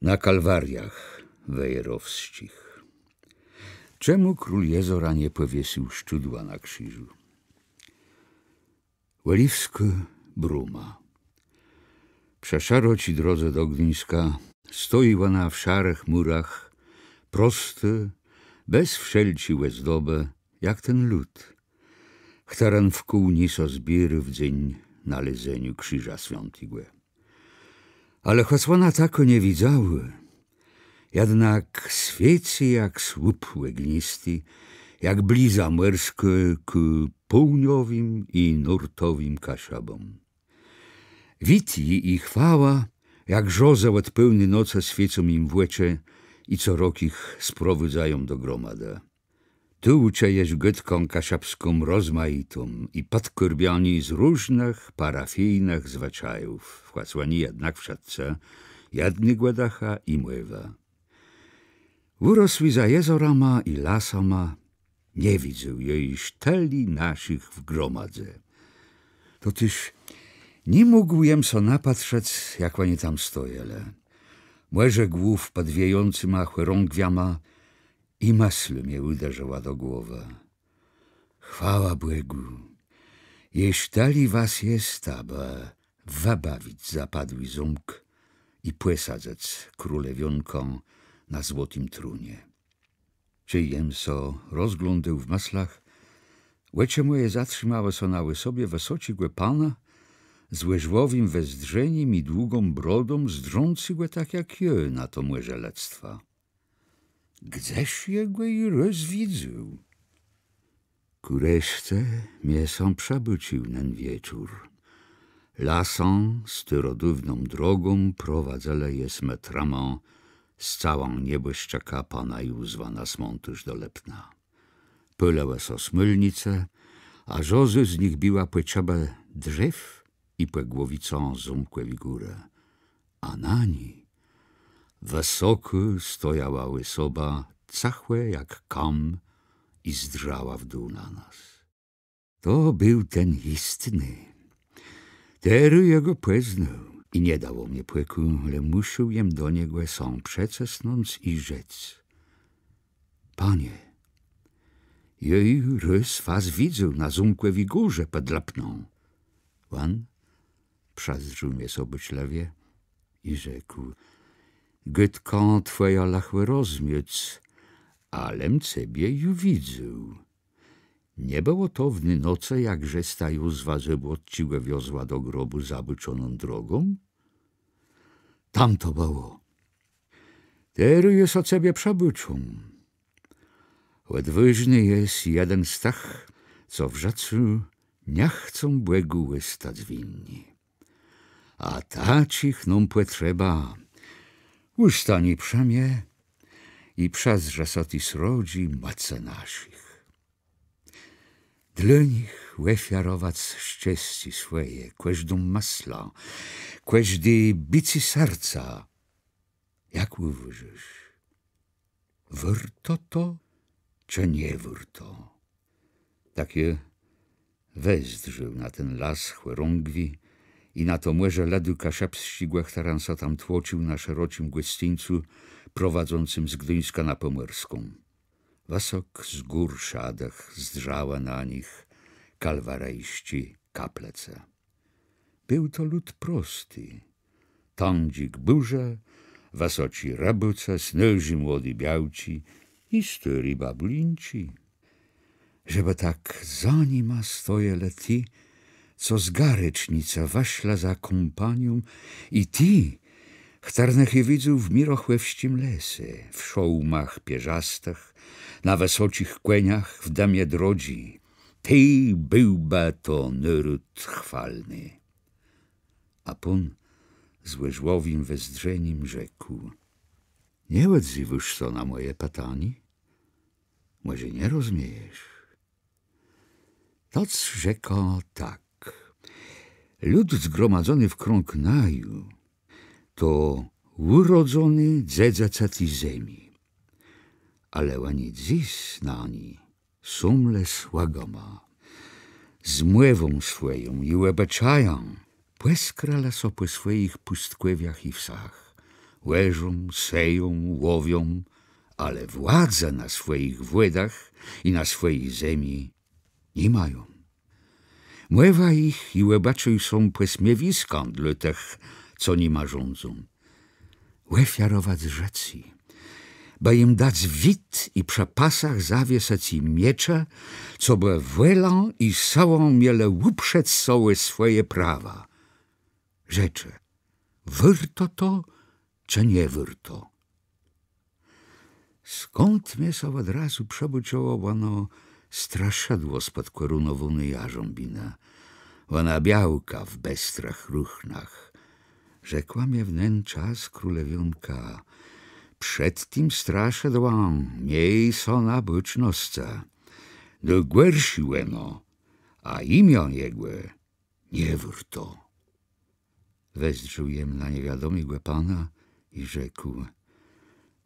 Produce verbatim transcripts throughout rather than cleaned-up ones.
Na kalwariach wejrowsczich. Czemù król jezora nie pòwiesył szczudła na krziżu? Òliwskô bróma. Przë szeroczi drodze do Gduńska stoji òna w szarëch mùrach, prostô, bez wszelczi òzdobë, jak ten lud, chtëren wkół ni sã zbiérô w dzéń nalezeniô krziża swiãtégò. Ale chòc òna takô niewidzałô, jednak swiécy jak słup ògnisti, jak bliza mòrskô kù pôłniowim i nórtowim Kaszëbóm. Wid ji i chwała, jak zôrze òd pôłnocë swiécą jim w òczë i co rok jich sprowôdzają do gromadë. Tu ùczëjesz gôdkã kaszëbską rozmajitą i pòdkôrbióną z różnëch parafijnëch zwëczajów, chòc òni jednak wszëtcë jednégò dëcha i mòwë. Ùrosłi za jezorama i lasama, nie widzôł jô jesz tëli naszich w gromadze. Totëż ni mógł jem sã napatrzëc, jak òni tam stojelë. Mòrze głów pòd wiejącyma chòrągwiama i mësl mie ùderzëła do głowë. Chwała Bògù, jesz tëli was je, abë wëbawic zapadłi zómk i pòsadzëc królewiónkã na złotim trónie. Czej jem sã rozglądôł w mëslach, òczë mòje zatrzimałë sã na òsobie wësoczégò pana z òrzłowim wezdrzenim i długą brodą, zdrzącégò tak jak jô na to mòrze lëdztwa. Gdzeż jô gò ju rôz widzôł? Kù reszce mie sã przëbôcził nen wieczór. Lasã, starodôwną drogą prowadzëlë jesmë tramã z całã niebòszczëka pana Józwa na smãtôrz do Lëpna. Pôlëłë sã smólnice, a zôrza z nich biła pò czëbach drzew i pò głowicã zómkòwi górë. A na ni wësokò stojała òsoba, cëchô jak kam, i zdrzała w dół na nas. To béł ten jistny. Terô jô gò pòznôł i nie dało mie pòkù, le mùszôł jem do niegò sã przecësnąc i rzec: Panie, jô ju rôz was widzôł na zómkòwi górze pòd Lëpnã. Òn przëzdrzôł mie sã żëczlëwie i rzekł: Gôdkã twòjã lëchò rozmiec, alem cebie ju widzôł. Nie bëło to w ny nocë, jak żesta Józwã Zabłocczégò wiozła do grobù zabôczoną drogą? Tam to bëło. Terô jô sã cebie przëbôczôł. Òdwôżny jes jeden z tëch, co w żëcu nie chcą Bògù òstac winni. A taczich nóm pòtrzeba. Òstani przë mie i przëzdrzë sã ti srodżi mòcë naszich. Dlô nich òfiarowac szczescé swòje, kòżdą mëslã, kòżdé bicé serca. Jak ùwôżôsz? Wôrto to, czë nie wôrto? Tak jô wezdrzôł na ten las chòrągwi i na to mòrze lëdu kaszëbsczégò, chtëren sã tam tłocził na szeroczim gòscyńcu prowadzącym z Gduńska na Pòmòrską. Wësok z gór szadëch zdrzałë na nich kalwarijsczé kaplëce. Béł to lud prosti. Tãdżi gbùrze, wësoczi rëbôcë, snôżé młodé białczi i stôré babùlinczi. Żebë tak za nima stojelë ti, co z Garecznicë wëszlë za kómpanią, i ti, chtërnëch jô widzôł w mirochòwsczim lese, w szôłmach pierzastëch, na wësoczich kòniach, w dëmie drodżi, tej béłbë to nôród chwalny. A pón z òrzłowim wezdrzenim rzekł: Nie òdzéwôsz sã na mòje pitanié? Mòże nie rozmiejesz? Tec rzekã tak. Lud zgromadzony w krąg naju to ùrodzony dzedzëce ti zemi. Ale òni dzys na ni są le słëgama. Z mòwą swòją i òbëczajã pòskrëlë sã pò swòjich pùstkòwiach i wsach. Òrzą, seją, łowią, ale władzë na swòjich wòdach i na swòji zemi ni mają. Mòwa jich i òbëczôj są pòsmiewiskã dlô tëch, co nima rządzą. Òfiarowac żëcé, bë jim dac wid i przë pasach zawiesëc jim miecze, cobë wòlą i sëłą mielë ùprzéc sã ò swòje prawa. Rzeczë, wôrto to, czë nie wôrto? Skąd mie sã òd razu przëbôczëło òno straszëdło spòd kòrunowóny jarzãbinë, òna białka w bestrëch ruchnach? Rzekła mie w nen czas królewiónka: „Przed tim straszëdłã miéj sã na bôcznoscë. Dô gòrszé òno, a jimiã jegò nie wôrto”. Wezdrzôł jem na niewiadomégò pana i rzekł: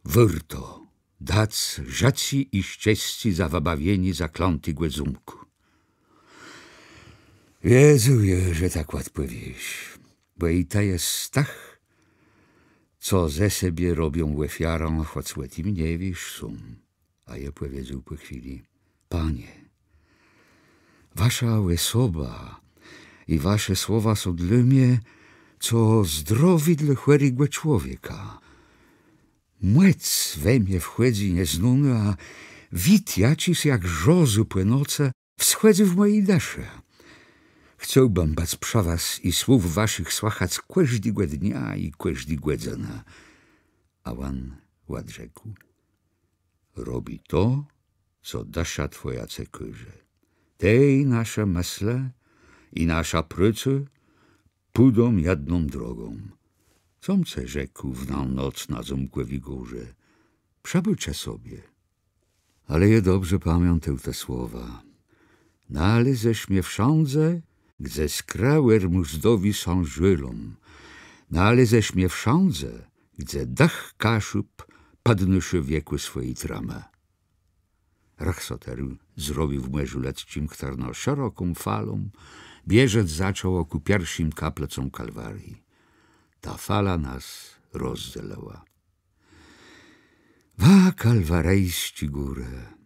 „Wôrto dac żëcé i szczescé za wëbawienié zaklãtégò zómkù”. Wiedzôł jem, że tak òdpòwiész, bò i të jes z tëch, co ze sebie robią òfiarã, chòc ò tim nie wiész sóm. A jô pòwiedzôł pò chwilë: „Panie, wasza òsoba i wasze słowa są dlô mie co zdrowié dlô chòrégò człowieka. Mòc we mie wchòdzy nieznónô, a wid jaczis jak zôrza pò nocë wschòdzy w mòji dëszë. Chcôłbëm bëc przë was i słów waszich słëchac kòżdégò dnia i kòżdi gòdzënë”. A òn òdrzekł: „Robi to, co dësza twòja cë kôże. Tej nasze mëslë i nasza prôca pùdą jedną drogą. Cóm cë rzekł w nã noc na zómkòwi górze, przëbôczë sobie”. Ale jô dobrze pamiãtôł te słowa: „Nalézesz mie wszãdze, gdze skra Òrmùzdowi sã żôlą. Nalézesz mie wszãdze, gdze dëch Kaszub pòdnôszô wiekò swòji trëmë”. Rëch sã terô zrobił w mòrzu lëdzczim, chtërno szeroką falą bieżec zaczãło kù pierszim kaplëcóm Kalwarii. Ta fala nas rozdzelëła. Wa kalwarijsczé górë!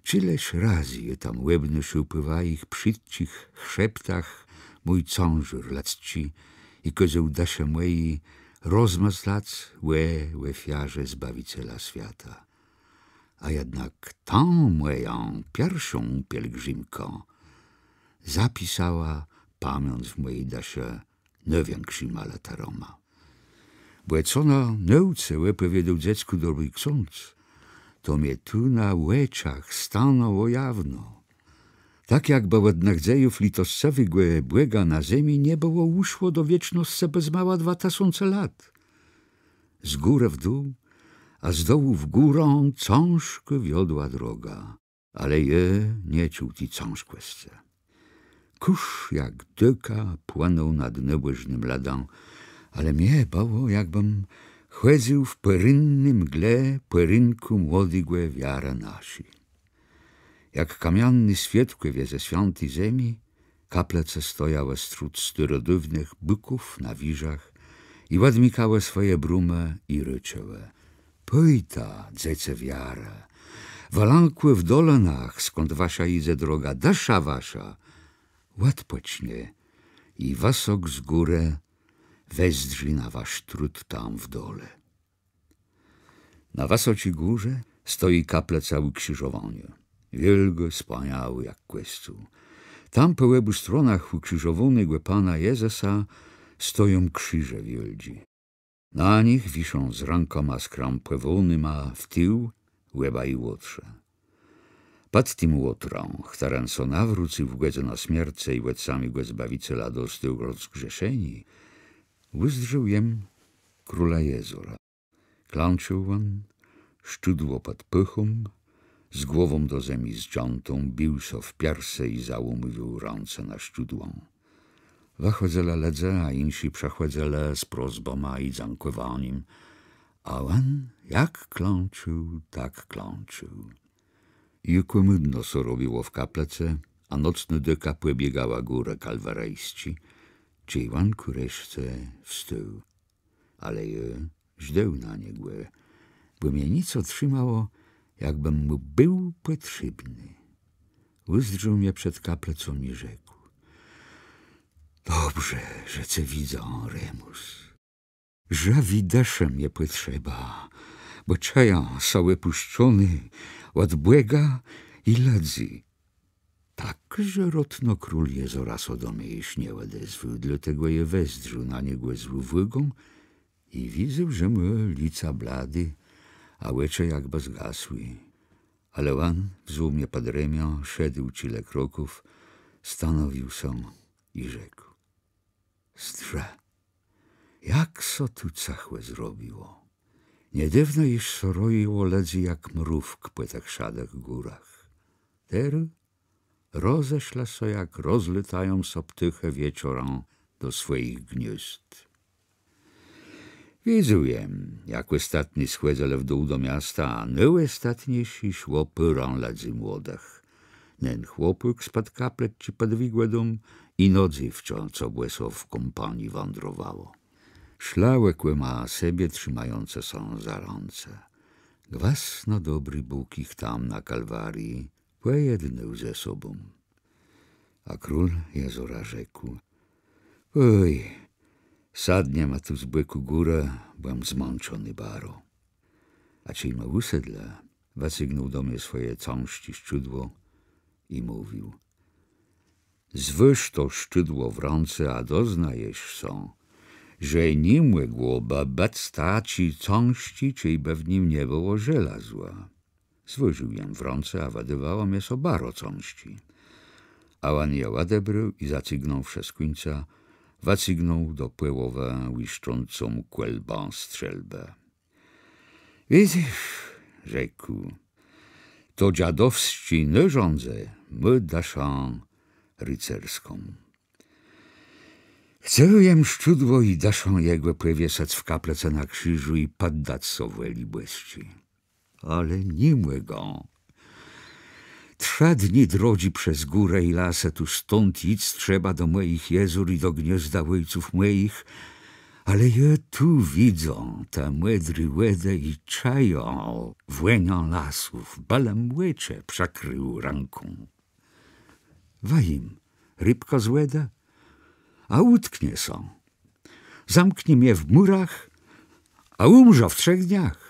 Czileż razy jô tam òbnôszôł pò wajich przitczich chrzeptach mój cãżôr lëdzczi i kôzôł dëszë mòji rozmëszlac ò òfiarze Zbawicela swiata. A jednak tã mòjã pierszą pielgrzimkã zapisała pamiãc w mòji dëszë nôwikszima lëterama. Bò co na nôùce òpòwiôdôł dzeckù dobri ksądz, to mie tu na òczach stanãło jawno. Tak jakbë òd nëch dzejów lëtoscëwégò Bòga na zemi nie bëło ùszło do wiecznoscë bez mała dwa tësące lat. Z górë w dół, a z dołu w górã cãżkò wiodła droga. Ale jô nie czuł ti cãżkòscë. Kùrz jak dôka płënął nad nôbòżnym lëdã, ale mie bëło, jakbëm chòdzył w pòrénny mgle pòrénkù młodégò wiarë naszi. Jak kamianny swiôdkòwie ze swiãti zemi, kaplëce stojałë strzód starodôwnëch bùków na wëżach i òdmikałë swòje brómë i rôczałë: Pòjta, dzecë wiarë, wëlãkłi w dolënach, skąd wasza jidze droga, dësza wasza òdpòcznie i wësok z górë wezdrzi na wasz trud tam w dole. Na wësoczi górze stoji kaplëca Ùkrziżowaniô, wiôlgô, spaniałô jak kòscół. Tam pò òbù stronach ùkrziżowónégò Pana Jezësa stoją krziże wiôldżé. Na nich wiszą z rãkama skrãpòwónyma w tił òbaj łotrze. Pòd tim łotrã, chtëren sã nawrócył w gòdzënã smiercë i òd samégò Zbawicela dostôł rozgrzeszenié, ùzdrzôł jem króla jezora. Klãczôł òn, szczudło pòd pôchą, z głową do zemi zdżãtą, bił sã w piersë i załómiwôł rãce na szczudłã. Wëchòdzëlë lëdze, a jinszi przëchòdzëlë z prosbama i dzãkòwanim, a òn jak klãczôł, tak klãczôł. Ju kòmùdno sã robiło w kaplëcë, a nocnô dôka pòbiegała górë kalwarijsczé, czej òn kùreszce wstôł. Ale jô Żdôł na niegò, bò mie nié co trzimało, jakbëm mù béł pòtrzébny. Ùzdrzôł mie przed kaplëcą i rzekł: Dobrze, że ce widzã, Remùs. Żëwi dëszë mie pòtrzeba, bò czëjã sã òpùszczony òd Bòga i lëdzy. Tak że rotno król jezora sã do mie jesz nie òdezwôł, dlôtegò jô wezdrzôł na niegò z ùwôgą i widzôł, że mô lica bladé, a òczë jakbë zgasłé. Ale òn wzął mie pòd remiã, szedł czile kroków, stanowił sã i rzekł: Zdrzë, jak sã tu cëchò zrobiło. Niedôwno jesz sã roiło lëdzy jak mrówk pò tëch szadëch górach. Terô rozeszlë sã, jak rozlôtają sã ptôchë wieczorã do swòjich gniôzd. Widzôł jem, jak òstatny schòdzëlë w dół do miasta, a nôòstatniészi szło pôrã lëdzy młodëch. Nen chłopôk spòd kaplëczi pòd Wigòdą i no dzéwczã, co bòso w kómpanii wãdrowało. Szlë òkòma sebie trzimającë sã za rãce. Gwësno dobri Bóg jich tam na Kalwarii pòjednôł ze sobą. A król jezora rzekł: Pòj, sadniema tu z bòkù górë, bò jem zmãczony baro. A czej ma ùsedlë, wëcygnął do mie swòje cãżczé szczudło i mówił: Zwôż to szczudło w rãce, a doznajesz sã, że ni mògłobë bëc taczé cãżczé, czejbë w nim nie bëło żelazła. Zwôżił jem w rãce, a wëdôwało mie sã baro cãżczé. A òn je òdebrôł i zacygnąwszë z kùńca, wëcygnął do pòłowë łiszczącą kòlbã strzelbë. Widzysz, rzekł, to dżadowsczé nôrzãdzé mô dëszã ricerską. Chcôł jem szczudło i dëszã jegò pòwiesëc w kaplëcë na krziżu i pòddac sã wòli bòsczi. Ale ni mògã. Trzë dni drodżi przez górë i lasë, tu stąd jic trzeba do mòjich jezór i do gniôzda òjców mòjich. Ale jô tu widzã te mòdré wòdë i czëjã wòniã lasów, bëlem òczë przëkrił rãką. Wëjim rëbkã z wòdë, a ùtknie sã. Zamknie mie w mùrach, a ùmrzã w trzech dniach.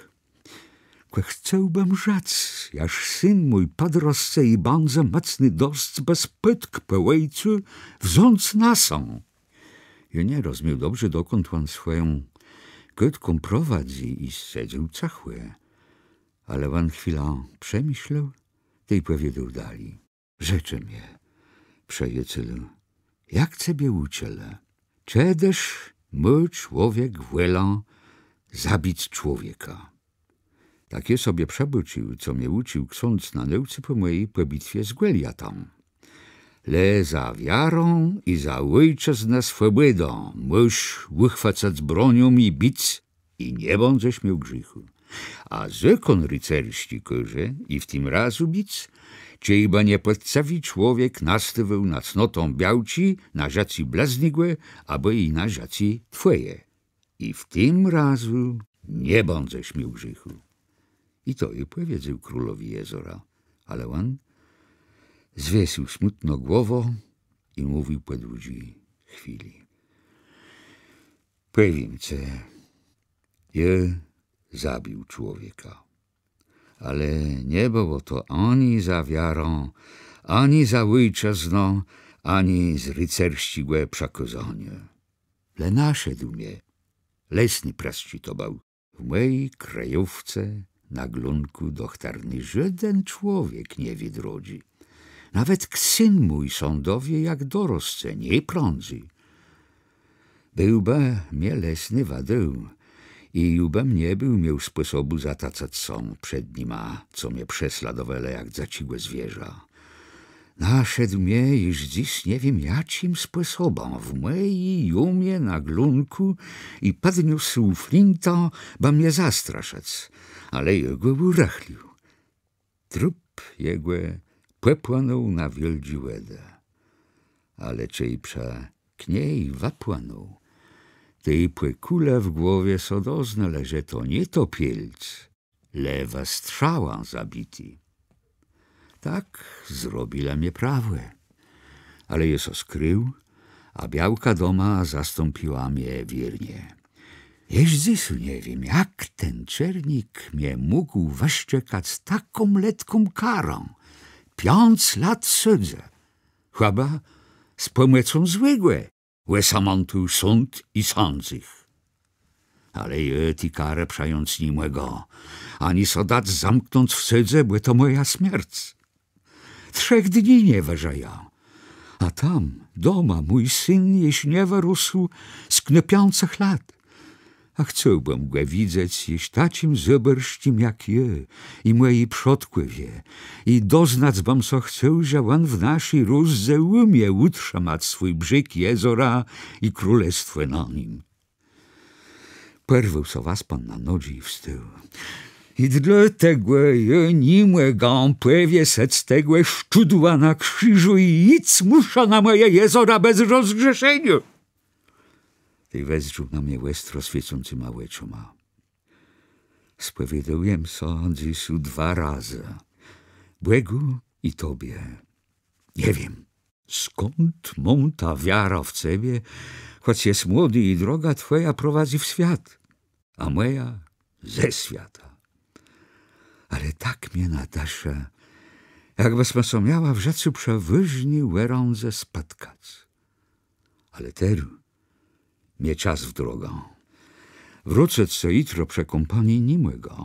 Kò chcôłbëm rzec, jaż syn mój pòdrosce i bãdze mòcny dosc, bë spôdk pò òjcu wząc na sã. Jô nie rozmiôł dobrze, dokąd òn swòją gôdką prowadzy, i sedzôł cëchò. Ale òn chwilã przemëslôł, tej pòwiedzôł dali: Rzeczë mie, przëjôcelu, jak cebie ùczëlë, czedëż mô człowiek wòlã zabic człowieka? Tak jô sobie przëbôcził, co mie ùcził ksądz na nôùce pò mòji pò bitwie z Gòliatã. Le za wiarã i za òjczëznã swòbòdã mùsz ùchwacëc bronią i bic, i nie bãdzesz miôł grzéchù. A zôkón ricersczi kôże i w tim razu bic, czejbë niepòczcëwi człowiek nastôwôł na cnotã białczi, na żëcé blëznégò, abò i na żëcé twòje. I w tim razu nie bãdzesz miôł grzéchù. I to jô pòwiedzôł królowi jezora, ale òn zwiesył smùtno głowã i mówił pò dłudżi chwilë: Pòwiém cë, jô zabił człowieka. Ale nie bëło to ani za wiarã, ani za òjczëznã, ani z ricersczégò przëkôzaniô. Le naszedł mie lesny, prësczi to béł, w mòji krëjówce na Glónkù, do chtërny żóden człowiek nie wié drodżi. Nawet ksyn mój sã dowié, jak dorosce, nie prãdzy. Béłbë mie lesny wëdôł i ju bëm nie béł miôł spòsobù zatacëc sã przed nima, co mie przesladowelë jak dzëczégò zwiérza. Naszedł mie jesz dzys nie wiém jaczim spòsobã w mòji jómie na Glónkù i pòdniósł flintã, bë mie zastraszëc, ale jô gò ùrëchlił. Trup jegò pòpłënął na wiôldżé wòdë. Ale czej przë kù nim wëpłënął, Tej pò kùlë w głowie sã doznelë, że to nié topielc, le wëstrzałã zabiti. Tak zrobilë mie prawò. Ale jô sã skrił, a białka doma zastąpiła mie wiérnie. Jesz dzysô nie wiém, jak ten Czernik mie mógł wëszczekac taką letką karã. Piãc lat sëdzë. Chëba z pòmòcą złégò òsamãtôł sąd i sãdzëch. Ale jô ti karë przëjąc ni mògã, ani sã dac zamknąc w sëdzë, bò to mòja smierc. Trzech dni nie wëżëjã. A tam, doma, mój syn jesz nie wërósł z knôpiczich lat. A chcôłbëm gò widzec jesz taczim zôbòrsczim jak jô i mòji przodkòwie, i doznac bëm sã chcôł, że òn w naszi rózdze ùmie ùtrzëmac swój brzég jezora i królestwò na nim. Pòrwôł sã Waspón na nodżi i wstôł. I dlôtegò jô ni mògã pòwiesëc tegò szczudła na krziżu i jic mùszã na mòje jezora bez rozgrzeszeniô. Tej wezdrzôł na mie òstro swiécącyma òczoma. Spòwiôdôł jem sã dzysô dwa razë. Bògù i tobie. Nie wiém, skąd móm tã wiarã w cebie, chòc jes młodi i droga twòja prowadzy w swiat, a mòja ze swiata. Ale tak mie na dëszë, jakbësma sã miała w żëcu przë wôżny òrãdzë spòtkac. Ale terô mie czas w drogã. Wrócëc so jutro przë kómpanii ni mògã,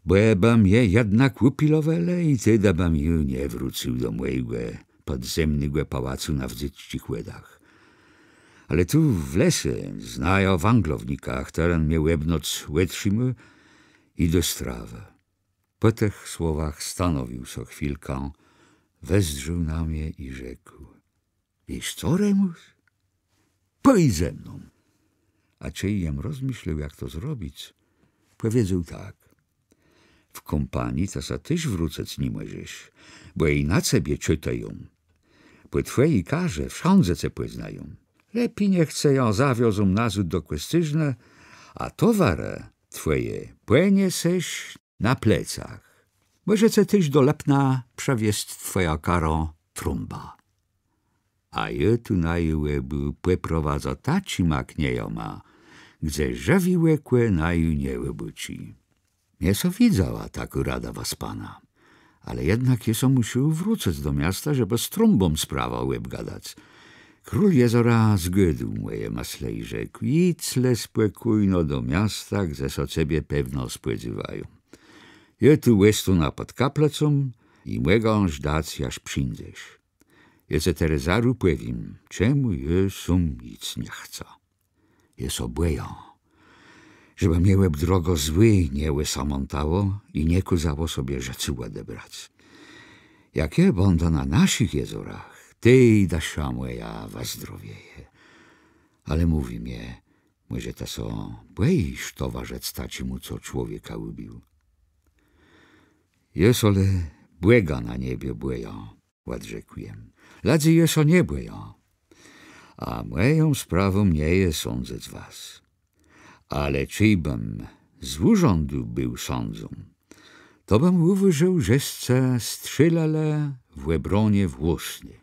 bò bë mie jednak ùpilowelë i tedë bëm ju nie wrócył do mòjégò pòdzemnégò pałacu na Wdzydzczich Wòdach. Ale tu w lese znajã wãglownika, chtëren mie òb noc òtrzimô i dô strawã. Pò tëch słowach stanowił so chwilkã, wezdrzôł na mie i rzekł: Wiész co, Remùs? Pòj ze mną. A czej jem rozmëszlôł, jak to zrobic, pòwiedzôł tak: W kómpanii të sã téż wrócëc ni mòżesz, bò i na cebie czëtają. Pò twòji karze wszãdze ce pòznają. Lepi niech ce jã zawiozą nazôd do Kòscérznë, a towarë twòje pòniesesz na plecach. Mòże ce téż do Lëpna przewiezc twòjã karã Trąba. A jô tu naju òbù pòprowadzã taczima kniejama, gdze żëwé òkò naju nie òbôczi. Mie sã widzała takô rada Waspana. Ale jednak jô sã mùszôł wrócëc do miasta, żebë z Trąbą sprawã òbgadac. Król jezora zgôdł mòje mëslë i rzekł: Jidz le spòkójno do miasta, gdze sã cebie pewno spòdzéwają. Jô tu òstónã pòd kaplëcą i mògã żdac, jaż przińdzesz. Jô cë terô zarô pòwiém, czemù jô sóm jic nie chcã. Jô sã bòjã, żebë mie òb drogã złé nie òsamãtało i nie kôzało sobie żëcé òdebrac. Jak jô bãdã na naszich jezorach, tej dësza mòja wëzdrowieje. Ale mówi mie: Mòże të sã bòjisz towarzëc taczémù, co człowieka ùbił? Jô sã le Bòga na niebie bòjã, òdrzekł jem. Lëdzy jô sã nie bòjã. A mòją sprawą nie je sądzëc was. Ale czejbëm z ùrzãdu béł sãdzą, to bëm ùwôżił, żesce strzélelë w òbronie włôsny.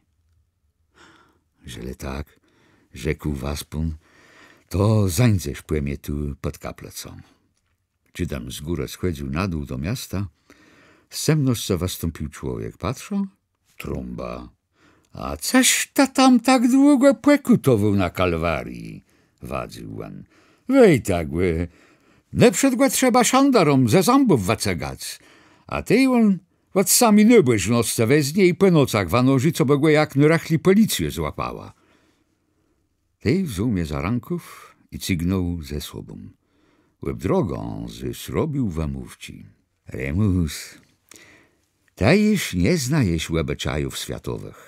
Żelë tak, rzekł Waspón, to zańdzesz pò mie tu pòd kaplëcą. Czej jem z górë schòdzył na dół do miasta, z cemnoscë wëstąpił człowiek. Patrzã, Trąba. A cëż të tam tak długò pòkùtowôł na Kalwarii? Wadzył òn. Wej tak, wej. Nôprzód gò trzeba szandaróm ze zãbów wëcëgac. A tej òn òd sami nôbòżnoscë weznie i pò nocach wanożi, cobë gò jak nôrëchli pòlicjô złapała. Tej wzął mie za rãkôw i cygnął ze sobą. Òb drogã zôs robił wëmówczi. Remùs, të jesz nie znajesz òbëczajów swiatowëch.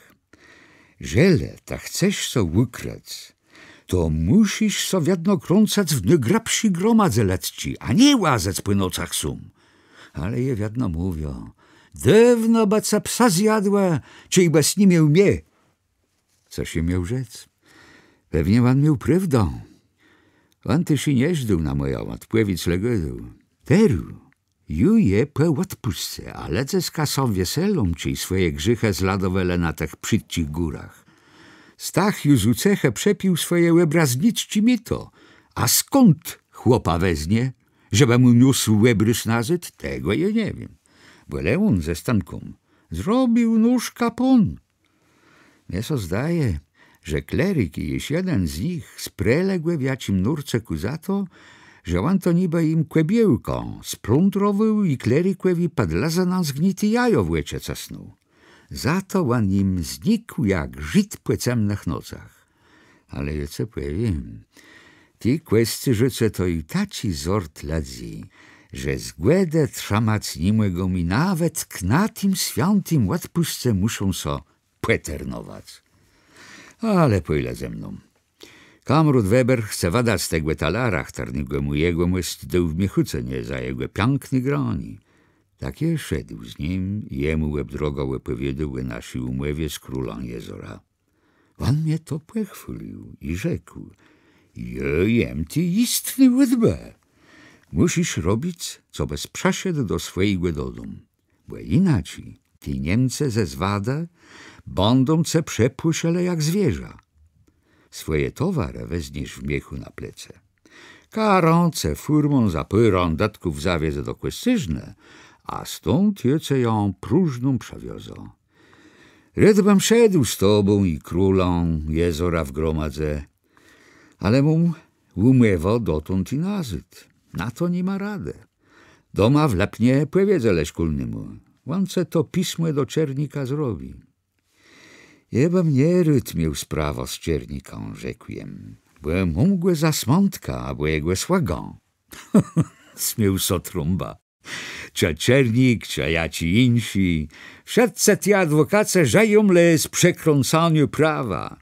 Żelë të chcesz sã ùkrëc, to mùszisz sã wiedno krącëc w nôgrëbszi gromadze lëdzczi, a nie łazëc pò nocach sóm. Ale jô wiedno mówiã: Dôwno bë ce psë zjadłë, czejbës ni miôł mie. Cëż jô miôł rzec? Pewnie òn miôł prôwdã. Òn téż i nie żdôł na mòjã òdpòwiédz, le gôdôł: Terô ju je pò òdpùsce, a lëdzëska sã wieselą, czej swòje grzéchë zladowelë na tëch przitczich górach. Stach ju z ùcechë przepił swòje òbraznicczi mito, a skąd chłopa weznie, żebë mù niósł òbrôz nazôd, tegò jô nie wiém. Bò León ze Stanką zrobił nóż kapón. Mie sã zdaje, że klerik i jesz jeden z nich sprelë gò w jaczim nórce kù za to, że òn to nibë jim kòbiôłkã splątrowôł i klerikòwi pòd lëzënã zgnité jajo w òczë cësnął. Za to òn jim znikł jak Żid pò cemnëch nocach. Ale jô cë pòwiém, ti kòscérzëce to i taczi zort lëdzy, że zgòdë trzëmac ni mògą i nawetka na tim swiãtim òdpùsce mùszą sã pòternowac. Ale pòjle ze mną. Kamrôt Weber chce wëdac tegò talara, chtërnégò mù jegòmòsc dôł w Miechùcënie za jegò piãkné granié. Tak jô szedł z nim i jemù òb drogã òpòwiôdôł ò naszi ùmòwie z królã jezora. Òn mie to pòchwôlił i rzekł: Jô jem ti jistny ùdbë. Mùszisz robic, cobës przëszedł do swòjégò dodóm. Bò jinaczi ti Niemcë ze Zwadë bãdą ce przepłoszëlë jak zwierza. Swòje towarë wezniesz w miechù na plecë. Karã ce fùrmón za pôrã dëtków zawiezë do Kòscérznë, a stąd jô ce jã próżną przëwiozã. Rôd bëm szedł z tobą i królã jezora w gromadze, ale móm ùmòwã dotąd i nazôd. Na to ni ma radë. Doma w Lëpnie pòwiedzë le szkólnémù. Òn ce to pismò do Czernika zrobi. Jô bëm nie rôd miôł sprawã z Czernikã, rzekł jem, bò móm gò za Smãtka, abò jegò słëgã. Smiôł sã Trąba. Czë Czernik, czë jaczi jinszi, wszëtcë ti adwòkacë żëją le z przekrãcaniô prawa.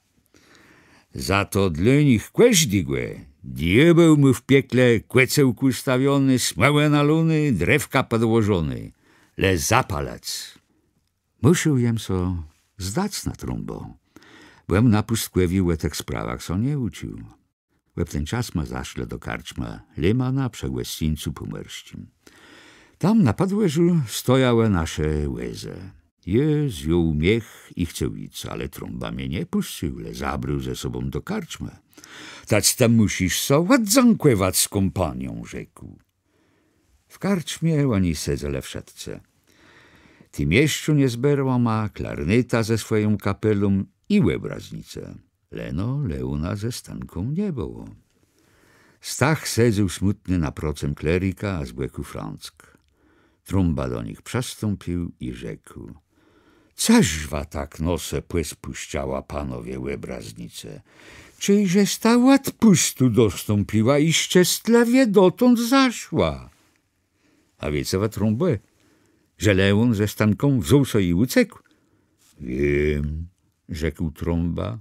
Za to dlô nich kòżdégò diôbéł mô w piekle kòcełk ùstawioné, smòłë nalóné, drewka pòdłożoné. Le zapalëc. Mùszôł jem sã zdac na Trąbã, bò jem na pùstkòwiu ò tëch sprawach sã nie ùcził. Òb ten czas ma zaszlë do karczmë Lemana przë gòscyńcu pòmòrsczim. Tam na pòdwòrzu stojałë nasze wòzë. Jô zjął miech i chcôł jic, ale Trąba mie nie pùscył, le zabrôł ze sobą do karczmë. Tec të mùszisz sã òdzãkòwac z kómpanią, rzekł. W karczmie òni sedzelë wszëtcë. Tim jesz nie zbierała ma klarnéta ze swòją kapelą i òbraznicë. Leno Leóna ze Stanką nie bëło. Stach sedzôł smùtny naprocëm klerika, a z bòkù Franck. Trąba do nich przëstąpił i rzekł: Cëż wa tak nosë pòspùszczała, panowie òbraznicë? Czejże sta òdpùstu dostąpiła i szczestlëwie dotąd zaszła? A wiéce wa, Trąbò, że León ze Stanką wzął sã i ùcekł? Wiém, rzekł Trąba.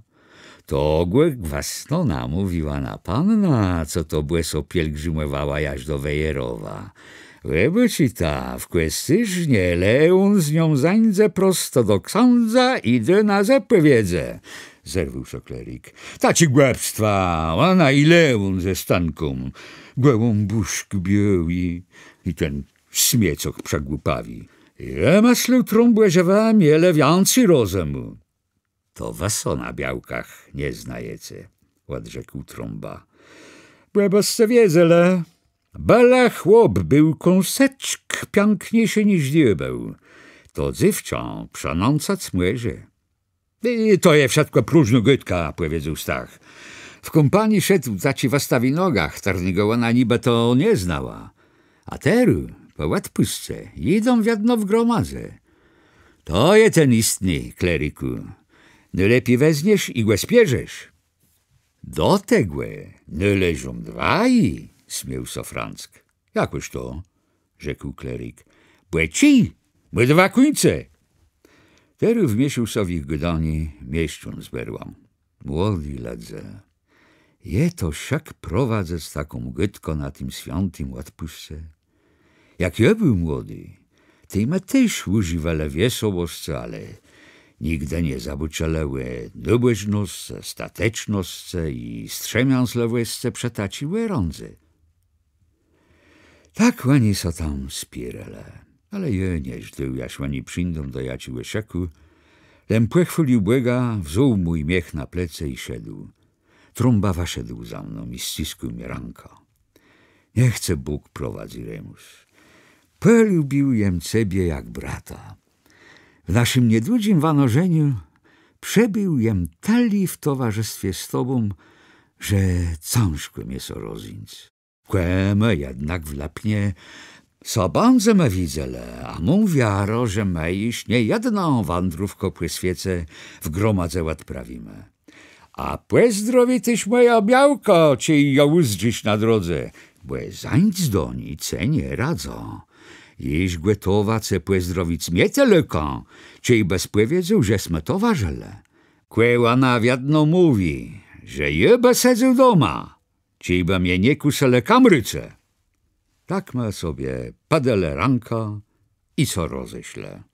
To gò gwësno namówiła na panna, co to bòso pielgrzimòwała jaż do Wejerowa. Òbôczita, w Kòscérznie León z nią zańdze prosto do ksãdza i dô na zespòwiedzë. Zerwôł sã klerik. Taczé głëpstwa, òna i León ze Stanką. Gòłąbùszk biôłi i ten smiecok przegłupawi. Jô mëslôł, Trąbò, że wa mielë wiãcy rozëmù. To wa sã na białkach nie znajece, òdrzekł Trąba. Bò bësce wiedzelë, bële chłop béł kąseczk piãkniészi niż diôbéł. To dzéwczã przënãcac mòże. I to je wszëtkò próżnô gôdka, pòwiedzôł Stach. W kómpanii szedł taczi wëstawinoga, chtërnégò òna nibë to nie znała. A terô, pò òdpùsce, jidą wiedno w gromadze. To je ten jistny, klerikù. Nôlepi wezniesz i gò spierzesz. Do tegò nôleżą dwaji, smiôł sã Franck. Jakòż to? Rzekł klerik. Bò czij mô dwa kùńce. Terô wmiészôł sã w jich gôdanié mieszczón z berłã. Młodi lëdze, je to szëk prowadzëc taką gôdkã na tim swiãtim òdpùsce? Jak jô béł młodi, tej ma téż ùżiwelë wiesołoscë, ale Nigdë nie zabôczëlë ò nôbòżnoscë, statecznoscë i strzemiãzlëwòscë przë taczi òrãdzë. Tak òni sã tam spiérelë. Ale jô nie żdôł, jaż òni przińdą do jaczégò szëkù, le pòchwôlił Bòga, wzął mój miech na plecë i szedł. Trąba wëszedł za mną i scëskôł mie rãkã. Niech ce Bóg prowadzy, Remùs. Pòlubił jem cebie jak brata. W naszim niedłudżim wanożeniu przebéł jem tëli w towarzëstwie z tobą, że cãżkò mie sã rozéńc. Kò më jednak w Lëpnie sã bãdzemë widzelë, a móm wiarã, że më jesz niejedną wãdrówkã pò swiece w gromadze òdprawimë. A pòzdrowi téż mòjã białkã, czej jã ùzdrzisz na drodze, bò zańc do ni cë nie radzã. Jesz gòtowa cë pòzdrowic mietélkã, czej bës pòwiedzôł, że smë towarzëlë. Kò òna wiedno mówi, że jô bë sedzôł doma, czejbë mie nie kùsëlë kamrôcë. Tak më sobie pòdelë rãkã i sã rozeszlë.